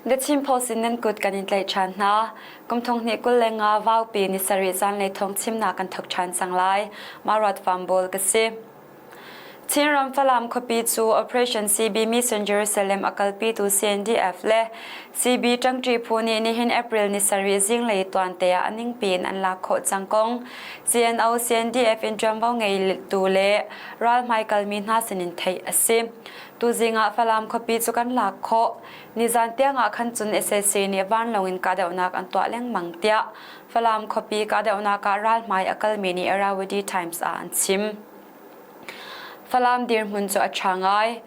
The Chin Post in nan kut kan in tlaih ṭhan hna. Kum thong hnih 25 vaupi ni sarih zanlei thawng chimnak kan thawk ṭhan cang lai. Maruat Fambawl ka si. Chinram Falam khuapi cu Operation CB Mission Jerusalem a kalpitu CNDF le CB ṭangṭi phu nih nihin April ni sarih zinglei tuante ah a ningpi in an lak khawh cang kong CNO CNDF in ṭuanvo ngeitu le ralhmai kalmi hna sinin theih a si. Tuzing ah Falam khuapi cu kan lak khawh. Nizan tiang ah khan cun sac nih vanlawng in kahdohnak an tuah lengmang tiah Falam khuapi kahdohnak ah ralhmai a kalmi nih Irrawaddy Times ah an chim. Falam dirhmun cu a ṭha ngai.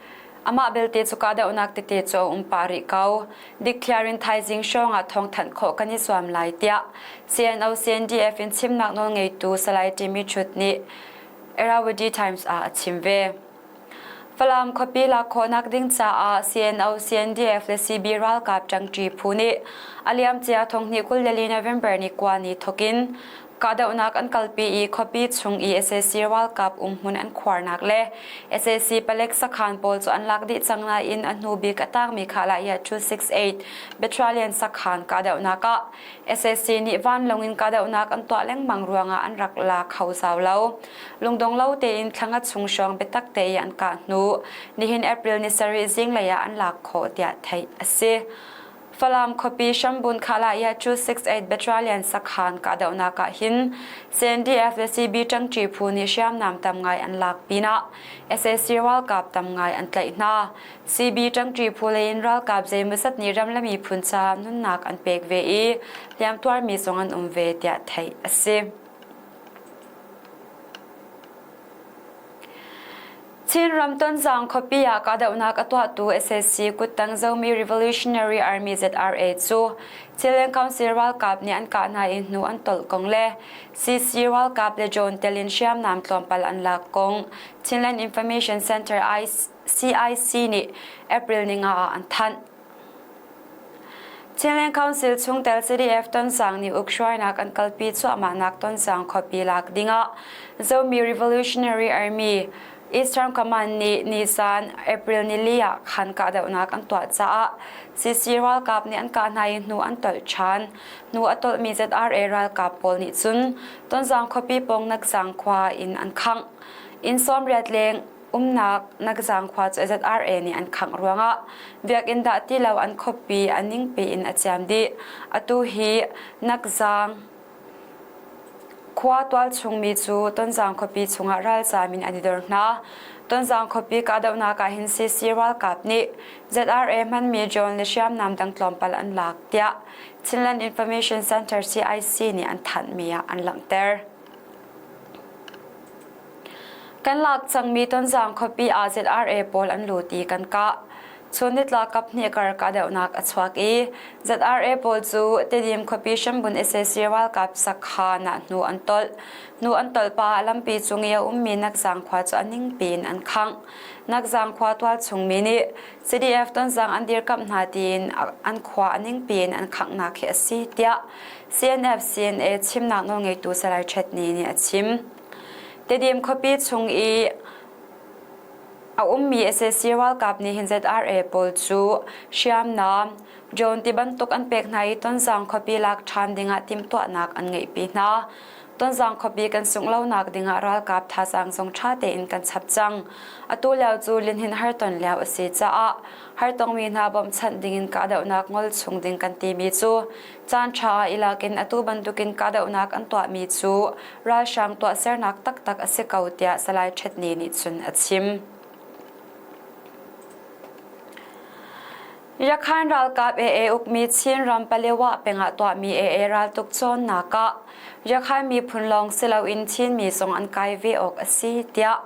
Amah belte cu kahdohnak tete cu a um pah rih ko. Dikthliar in thaizing hrawng ah thawngthanh khawh kan i zuam lai tiah CNO CNDF in chimnak nawlngeitu Salai Timi Chut nih Irrawaddy Times ah a chim ve. Falam khuapi lak khawhnak ding caah CNO, CNDF le CB ralkap ṭangṭi phu nih a liamcia thonghnih 24 November ni kua ni thokin kahdohnak an kalpi i khuapi chung i sac ralkap umhmun an khuarnak le sac palek sakhan pawl cu an lak dih cang nain a hnu bik a tangmi Khalaya 268 Battalion sakhan kahdohnak ah sac nih vanlawng in kahdohnak an tuah lengmang ruangah an rak la kho zau lo. Lungdong lo tein thlanga chung hrawng biatak te i an kah hnu nihin April ni sarih zinglei ah an lak khawh tiah theih a si. Falam khuapi Shambun Khalaya 268 Battalion sakhan kahdohnak ah hin CNDF le CB ṭangṭi phu nih hriamnam tam ngai an lak pinah sac ralkap tam ngai an tlaih hna. CB ṭangṭi phu lei in ralkap zeimawzat nih ram le miphun caah nunnak an pek ve i hliamtuarmi zong an um ve tiah theih a si. Chinram Tonzang khuapi ah kahdohnak a tuahtu sac kuttang Zomi Revolutionary Army ZRA cu Chilean Council ralkap nih an kah hna i hnu an tolh kong le CC ralkap le drone tel in hriamnam tlawmpal an lak kong Chinland Information Center CIC nih April ninga ah an thanh. Chinland Council chungtel CDF Tonzang nih ukhruainak an kalpi cuahmahnak Tonzang khuapi lak dingah Zomi Revolutionary Army Eastern Command nih nizan April nili ah khan kahdohnak an tuah caah CC ralkap nih an kah hna i hnu an tolh ṭhan. Hnu a tolhmi ZRA ralkap pawl nih cun Tonzang khuapi pawng Nakzang khua in an khangh. Inn 80 leng umnak Nakzang khua cu ZRA nih an khangh ruangah biakinn dah ti lo an khuapi a ningpi in a ciam dih. Atu hi Nakzang khua tualchungmi cu Tonzang khuapi chungah ralzaam in an i dor hna. Tonzang khuapi kahdohnak ah hin CC ralkap nih ZRA hmanmi drone le hriamnam dang tlawmpal an lak tiah Chinland Information Center CIC nih an thanhmi ah an langhter. Kan lak cangmi Tonzang khuapi ah ZRA pawl an lut i kan kah. Chun nitlak kaphnih kar kahdohnak a chuak i ZRA pawl cu Tedim khuapi hrambun sac ralkap sakhan ah hnu an tolh. Hnu an tolh pah ah lampi cung i a ummi Nakzang khua cu a ningpi in an khangh. Nakzang khua tualchung mi nih CDF Tonzang an dirkamh hna tiin an khua a ningpi in an khanghnak hi a si tiah CNF CNA chimnak nawlngeitu Salai Chet Ni nih a chim. Tedim khuapi chung i a ummi sac ralkap nih hin ZRA pawl cu hriamnam, drone ti bantuk an pek hna i Tonzang khuapi lak ṭhan dingah timhtuahnak an ngeihpi hna. Tonzang khuapi kan sungh lonak dingah ralkap thazaang zong ṭha tein kan chap cang. Atu lio cu lihnin harton lio a si caah hartongmi hna bawmhchanh dingin kahdohnak ngol chung ding kan timi cu Caan ṭha ah i lak in atu bantukin kahdohnak an tuahmi cu ralhrang tuahsernak taktak a si ko tiah Salai Ṭhetni nih cun a chim. Yakhan ralkap AA ukmi Chinram Palewa pengah tuahmi AA raltuk cawnnak ah Yakhan miphun lawng si loin Chinmi zong an kai ve awk a si tiah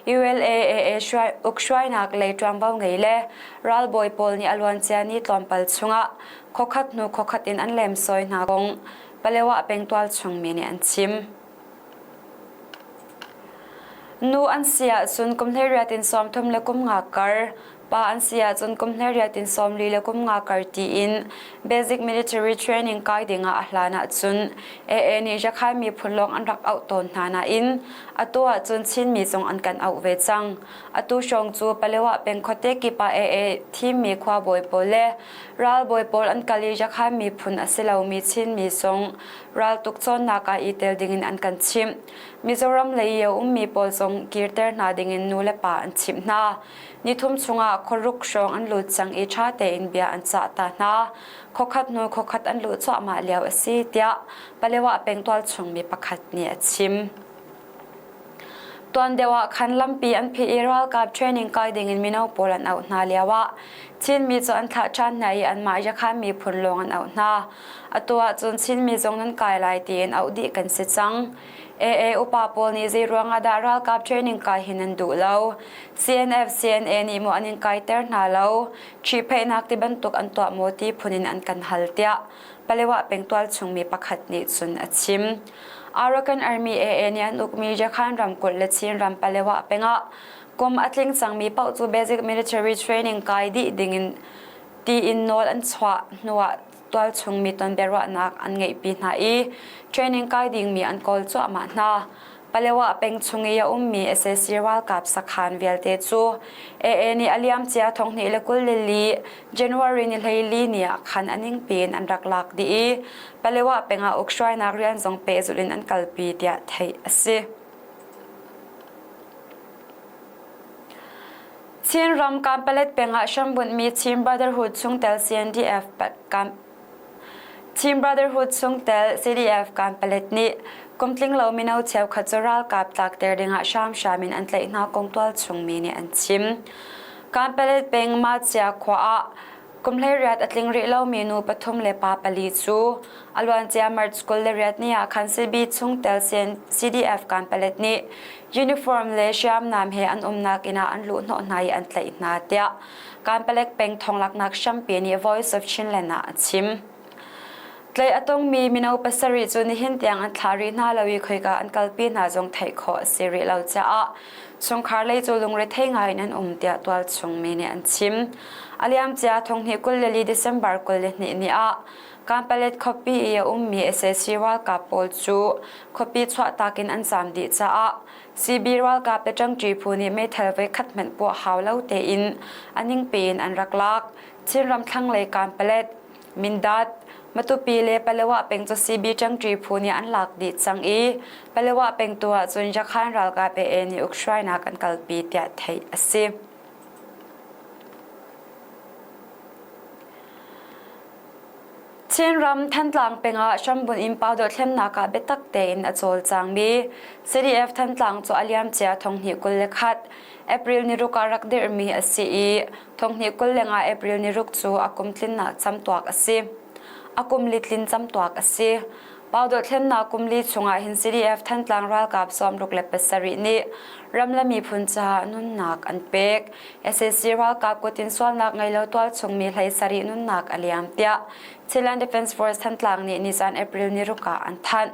ULA AA ukhruainak lei ṭuanvo ngei le ralbawi pawl nih a luancia ni tlawmpal chungah Khuakhat hnu khuakhat in an lemsawi hna kong Palewa pengtual chungmi nih an chim. Nu an si ahcun kum 18 in 30 le kum nga kar, Pa an si ahcun kum 18 in 40 le kum nga kar tiin basic military training kai dingah a hlan ahcun AA nih Rakhine miphun lawng an rak auh tawn hna nain atu ahcun Chinmi zong an kan auh ve cang. Atu hrawng cu Palewa peng khuate kip ah AA thimmi khuabawi pawl le ralbawi pawl an kal i Rakhine miphun a si lomi Chinmi zong raltuk cawnnak ah i tel dingin an kan chimh. Mizoram lei i a ummi pawl zong kirter hna dingin nu le pa an chimh hna. Nithum chungah khuaruk hrawng an lut cang i ṭha tein bia an cah ta hna. Khuakhat hnu khuakhat an luh cuahmah lio a si tiah Palewa peng tualchung mi pakhat nih a chim. Tuan deuh ah khan lampi an phih i ralkap training kai dingin mino pawl an auh hna lioah Chinmi cu an thlah ṭhan hna i anmah Yakhan miphun lawng an auh hna. Atu ahcun Chinmi zong nan kai lai tiin auh dih kan si cang. AA upa pawl nih zei ruangah dah ralkap training kai hi nan duh lo? CNF, CNA nih maw an in kaiter hna lo? Ṭhihpheihnak ti bantuk an tuah maw ti phun in an kan hal tiah Palewa pengtual chungmi pakhat nih cun a chim. Arakan Army AA nih an ukmi Yakhan ramkulh le Chin ram Palewa pengah kum a tling cangmi paoh cu basic military training kai dih dingin tiin nawl an chuah hnuah tualchung mi tonbiaruahnak an ngeihpi hna i training kai dingmi an kawl cuahmah hna. Palewa peng chung i a ummi sac ralkap sakhan vialte cu AA nih a liamcia 2024 January ni 14 ni ah khan a ningpi in an rak lak dih i Palewa peng ah ukhruainak rian zong pehzulh in an kalpi tiah theih a si. Chinram Kanpalet peng ah hrambunhmi Chin Brotherhood chungtel CNDF Chin Brotherhood chungtel CDF Kanpalet nih kumtling lo mino cheukhat cu ralkap tlakter dingah hramhram in an tlaih hna kong tualchung mi nih an chim. Kanpalet peng Machia khua ah kum 18 a tling rih lomi nu pathum le pa pali cu a luancia March 28 ni ah khan CB chungtel CDF Kanpalet nih uniform le hriamnam he an umnak inn ah an luhhnawh hna i an tlaih hna tiah Kanpalet peng thonglaknak hrampi nih Voice of Chinland ah a chim. Tlaih a tongmi mino pasarih cu nihin tiang an thlah rih hna lo i khoika an kalpi hna zong theih khawh a si rih lo caah chungkhar lei cu lungrethei ngai in an um tiah tualchung mi nih an chim. A liamcia thonghnih 24 December 22 ni ah Kanpalet khuapi i a ummi sac ralkap pawl cu khuapi chuahtak in an zaam dih caah CB ralkap le ṭangṭi phu nih meithal voikhat hmanh puah hau lo tein a ningpi in an rak lak. Chinram thlanglei Kanpalet, Mindat, Matupi le Palewa peng cu CB ṭangṭi phu nih an lak dih cang i Palewa peng tu ahcun Yakhan ralkap AA nih ukhruainak an kalpi tiah theih a si. Chinram Thantlang peng ah hrambunh in Pau dothlennak ah biatak tein a cawlcangmi CDF Thantlang cu a liamcia 2021 April ni ruk ah rak dirhmi a si i 2025 April ni ruk cu a kum tlinnak camtuak a si. A kum litlin camtuak a si. Pau dothlennak kum li chungah hin CDF Thantlang ralkap 67 nih ram le miphun caah nunnak an pek. Sac ralkap kut in sualnak ngei lo tualchung mi 17 nunnak a liam tiah Thailand Defence Force Thantlang nih nizan April ni ruk ah an thanh.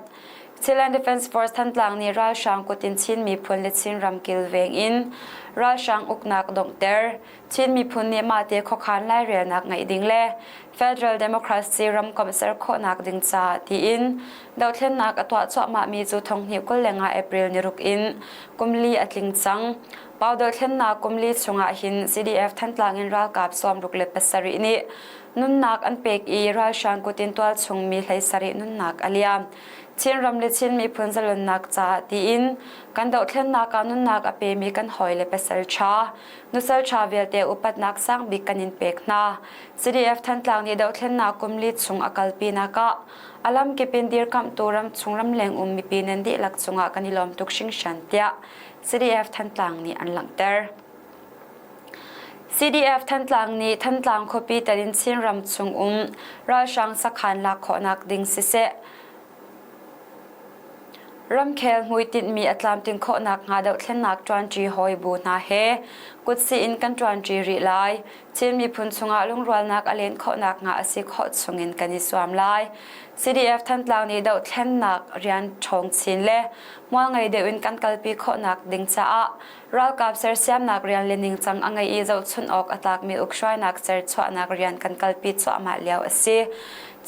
Thailand Defence Force Thantlang nih ralhrang kut in Chin miphun le Chin ram kilveng in ralhrang uknak donghter, Chin miphun nih mahte khuakhan lairelnak ngeih ding le Federal Democracy ramkomh ser khawhnak ding caah tiin dothlennak a tuah cuahmahmi cu 2025 April ni ruk in kum li a tling cang. Pau dothlennak kum li chungah hin CDF Thantlang in ralkap 67 nih nunnak an pek i ralhrang kut in tualchung mi 17 nunnak a liam. Chinram le Chin miphun zalonnak caah tiin kan dohthlennak ah nunnak a pemi kan hawi le pasal ṭha, nusal ṭha vialte upatnak sang bik kan in pek hna. CDF Thantlang nih dohthlennak kum li chung a kalpinak ah a lamkip in dirkamhtu ramchung ramleng um mipi nan dihlak cungah kan i lawm tuk hringhran tiah CDF Thantlang nih an langhter. CDF Thantlang nih Thantlang khuapi tel in Chinram chung um ralhrang sakhan lak khawhnak ding siseh, ramkhel hmuitinhmi a tlamtlin khawhnak hnga dohthlennak ṭuanṭi hawi bu hna he Kutsih in kan ṭuanṭi rih lai. Chin miphun chungah lungrualnak a len khawhnak hnga a si khawh chungin kan i zuam lai. CDF Thantlang nih dohthlennak rian ṭhawng chin le hmualngei deuh in kan kalpi khawhnak ding caah ralkap sersiamnak rian le ningcang a ngei i zohchunh awk a tlakmi ukhruainak serchuahnak rian kan kalpi cuahmah lio a si.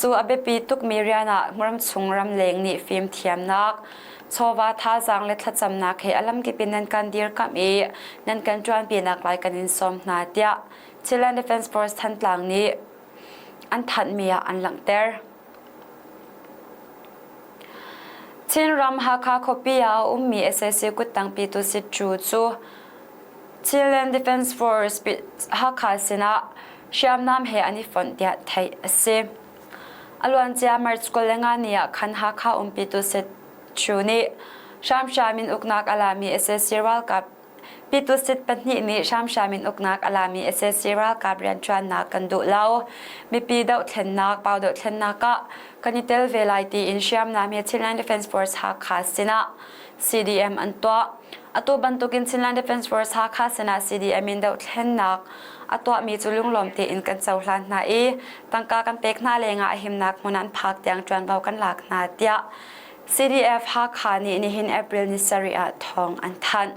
Cu a biapi tukmi rian ah ramchung ramleng nih fimthiamnak, chawva thazaang le thlacamnak he a lamkip in nan kan dirkamh i nan kan ṭuanpinak lai kan in sawm hna tiah Chinland Defence Force Thantlang nih an thanhmi ah an langhter. Chinram Hakha khuapi ah a ummi sac kuttang Pyituh Sitcu cu Chinland Defence Force Hakha sinah hriamnam he an i fonh tiah theih a si. A luancia March 25 ni ah khan Hakha um Pyituh Sitcu nih hramhram in uknak a lami sac ralkap Pitusit pahnih nih hramhram in uknak a lami sac ralkap rianṭuannak kan duh lo. Mipi dohthlennak, pau dohthlennak ah kan i tel ve lai tiin hriamnam he Chinland Defence Force Hakha sinah CDM an tuah. Atu bantukin Chinland Defence Force Hakha sinah CDM in dohthlennak a tuahmi cu lunglawm tein kan cohlan hna i tangka kan pek hna lengah a himnak hmun an phak tiang ṭuanvo kan lak hna tiah CDF Hakha nih nihin April ni sarih ah thawng an thanh.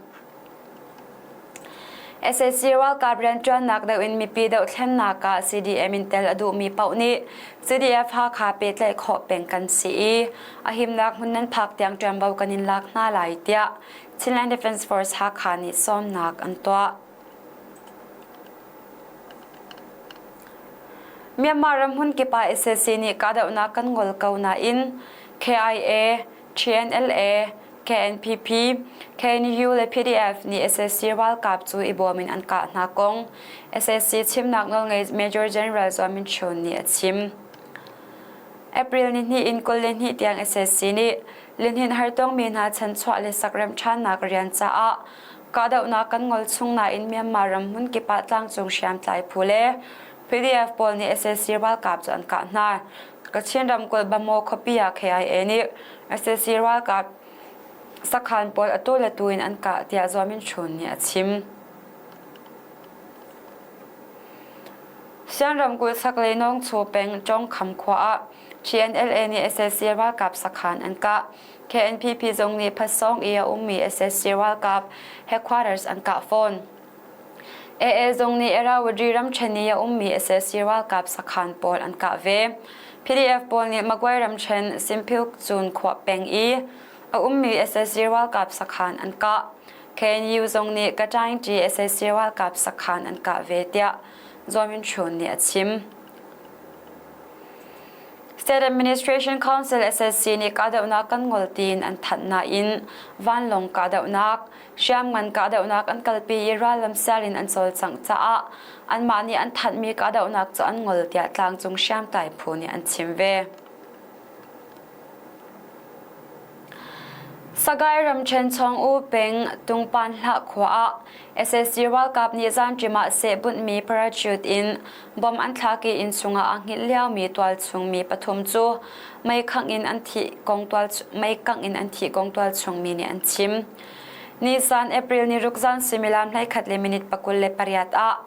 SAC ralkap rianṭuannak deuh in mipi dohthlennak ah CDM in tel a duhmi paoh nih CDF Hakha pehtlaih khawh peng kan si i a himnak hmun nan phak tiang ṭuanvo kan in lak hna lai tiah Chinland Defence Force Hakha nih sawmnak an tuah. Myanmar ram hmunkip ah sac nih kahdohnak kan ngol ko nain KIA, TNLA, KNPP, KNU le PDF nih sac ralkap cu i bawm in an kah hna kong sac chimnak nawlngei Major General Zaw Min Chun nih a chim. April nihnih in 22 tiang sac nih lihninh hartongmi hna chanchuah le sakremh ṭhannak rian caah Kahdohnak kan ngol chung nain Myanmar ram hmunkip ah tlangcung hriamtlai phu le PDF pawl nih sac ralkap cu an kah hna. Kachin ramkulh Bamaw khuapi ah KIA nih sac ralkap sakhan pawl atu le tu in an kah tiah Zaw Min Htun nih a chim. Shan ramkulh chaklei Nawngchaw peng Ṭawngkham khua ah TNLA nih sac ralkap sakhan an kah. KNPP zong nih Phasawng i a ummi sac ralkap headquarters an kah fawn. AA zong nih Irrawaddy ramṭhen i a ummi sac ralkap sakhan pawl an kah ve. PDF pawl nih Magway ramṭhen Simpilcun khua peng i a ummi sac ralkap sakhan an kah. KNU zong nih Kataingṭi sac ralkap sakhan an kah ve tiah Zaw Min Htun nih a chim. State Administration Council SSC nih kahdohnak kan ngol tiin an thanh nain vanlawng kahdohnak, hriamngan kahdohnak an kalpi i rallam sial in an cawlcangh caah anmah nih an thanhmi kahdohnak cu an ngol tiah tlangcung hriamtlai phu nih an chim ve. Sagaing ramṭhen Chawng-U peng Tungpan Hlah khua ah sac ralkap nih zanṭim ah seh bunhmi parachute in bomb an thlak i inn chungah aa hngilh liomi tualchung mi pathum cu meikangh in an thih kong tual meikangh in an thih kong tualchung mi nih an chim. Nisan April ni ruk zan suimilam 11 le minute 28 ah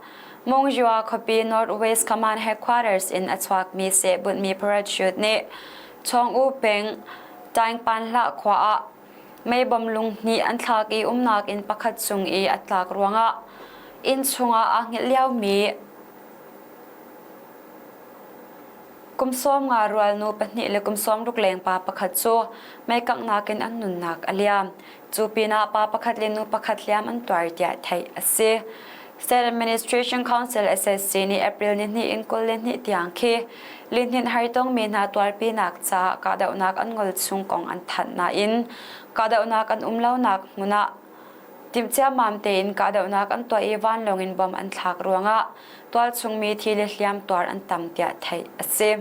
Mongyua khuapi North West Command Headquarters in a chuakmi seh bunhmi parachute nih Chawng-U peng Taingpan Hlah khua ah meibom lung hnih an thlak i umnak inn pakhat cung i a tlak ruangah inn chungah aa hngilh liomi kum 50 rual nu pahnih le kum 60 leng pa pakhat cu meikanghnak in an nunnak a liam. Cu pinah pa pakhat le nu pakhat hliam an tuar tiah theih a si. State Administration Council SSC nih April ni hnih in 22 tiang khi lihninh hartongmi hna tuarpinak caah kahdohnak an ngol chung kong an thanh nain kahdohnak an um lonak hmun ah timhciammam tein kahdohnak an tuah i vanlawng in bom an thlak ruangah tualchungmi thi le hliam tuar an tam tiah theih a si.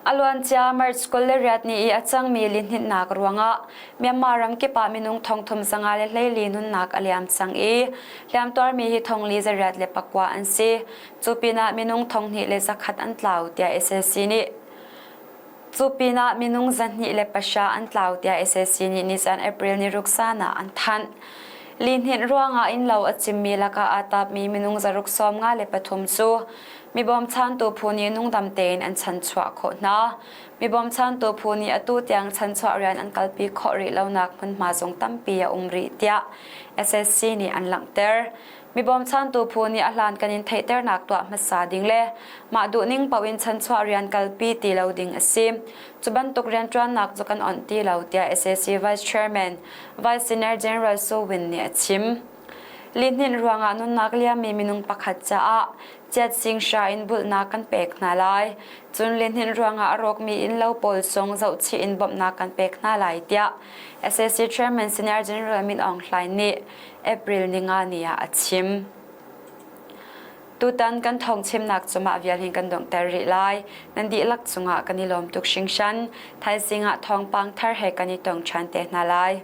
A luancia March 28 ni i a cangmi lihninhnak ruangah Myanmar ramkip ah minung thongthum 54 nunnak a liam cang i hliamtuarmi hi thongli 809 an si. Cu pinah minung thonghnih le zakhat an tlau tiah sac nih. Cu pinah minung 203 an tlau tiah SAC nih nizan April ni ruk san ah an thanh. Lihninh ruangah innlo a cimmi lakah aa tapmi minung 153 cu mi bawmchantu phu nih nungdam tein an chanchuah khawh hna. Mi bawmchantu phu nih atu tiang chanchuah rian an kalpi khawh rih lonak hmunhma zong tampi a um rih tiah SSC nih an langhter. Mi bawmchantu phu nih a hlan kan in theihternak tuah hmasa ding le mah duhning paoh in chanchuah rian kalpi ti lo ding a si. Cu bantuk rianṭuannak cu kan onh ti lo tiah SAC Vice Chairman Vice Senior General Su Win nih a chim. Lihninh ruangah nunnak liammi minung pakhat caah chiat singhra in bulhnak kan pek hna lai. Cun lihninh ruangah a rawkmi innlo pawl zong zohchih in bawmhnak kan pek hna lai tiah SAC Chairman Senior General Min Aung Hlaing nih April ninga ni ah a chim. Tutan kan thawng chimnak cu mah vial hin kan donghter rih lai. Nan dihlak cungah kan i lawm tuk hringhran. Thaizing ah thawngpang thar he kan i tong ṭhan te hna lai.